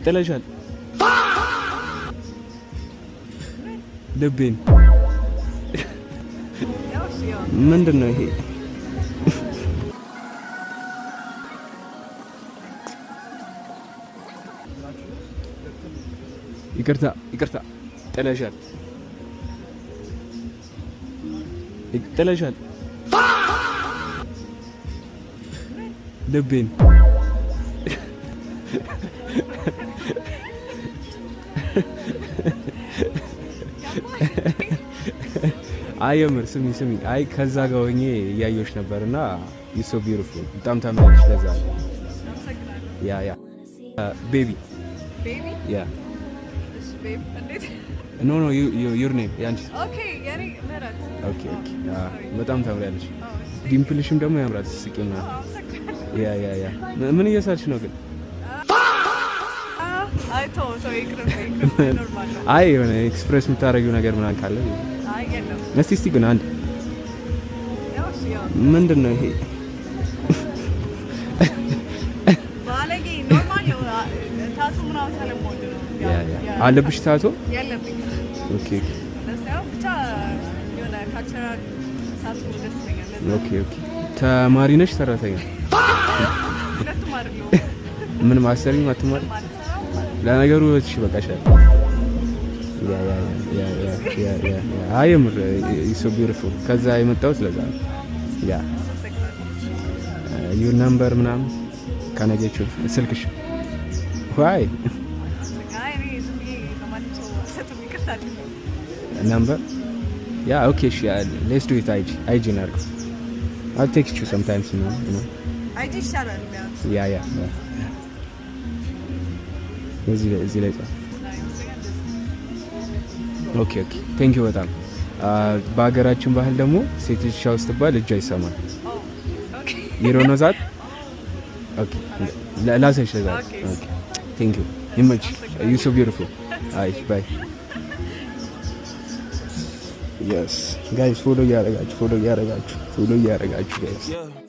ጥለሻል ልቤን። ያው እሺ፣ ያው ምንድን ነው ይሄ? ይቅርታ፣ ይቅርታ፣ ጥለሻል፣ ጥለሻል ልቤን። አይ የምር ስሚ፣ ስሚ፣ አይ ከዛ ጋር ሆኜ እያየሁሽ ነበር እና you so beautiful፣ በጣም ታምራለሽ። ለዛ ነው። አመሰግናለሁ። Yeah, baby. Baby? Yeah. እሺ babe፣ እንዴት? No, your name፣ ያንቺ። Okay፣ የኔ ምህረት። Okay፣ በጣም ታምሪያለሽ። Dimple ሽም ደግሞ ያምራል ስትስቂ ምናምን። አመሰግናለሁ። Yeah፣ ምን እየሳልሽ ነው ግን? አይ ተው ተው፣ ይቅርብ ይቅርብ፣ normal ነው። አይ የሆነ express የምታደርጊው ነገር ምናምን ካለ። አይ የለም። እስቲ እስቲ ግን አንድ። ያው እሺ፣ ያው ምንድን ነው ይሄ? ባለጌ፣ normal ነው። Tattoo ምናምን ስለምወድ ነው። Yeah፣ አለብሽ tattoo? የለብኝም። Okay. ደስ ያው ብቻ የሆነ cultural tattoo ደስ ይለኛል። ለዛ ነው። Okay፣ ተማሪ ነሽ ሰራተኛ? ሁለቱም አይደለሁም። ምን ማሰሪኝ አትማሪ? ምንም አልሰራም። ለነገሩ ውበትሽ ይበቃሻል። Yeah፣ አይ የምር so beautiful። ከዛ የመጣሁት ለዛ ነው። Yeah. አመሰግናለሁ። Your number ምናምን ካነገችው ስልክሽ why? አይ እኔ ዝም ብዬ ለማንም ሰው አልሰጥም፣ ይቅርታ አድርግልኝ። Number, yeah, okay፣ እሺ፣ let's do it። IG እናድርገው። I'll text you sometimes ነው። IG ይሻላል ቢያንስ። Yeah፣ እዚህ ላይ ጻፍ። አይ ይመስለኛል እንደዚህ። Okay, thank you በጣም። በሀገራችን ባህል ደግሞ ሴት ልጅ ቻው ስትባል እጇ ይሰማል። Oh, okay. You don't know that? Okay፣ ላሳይሽ ለዛ። Okay. Okay, thank you፣ ይመችሽ። You so beautiful። አይ bye። Yes guys, follow እያደረጋችሁ፣ follow እያደረጋችሁ፣ follow እያደረጋችሁ guys. Yeah.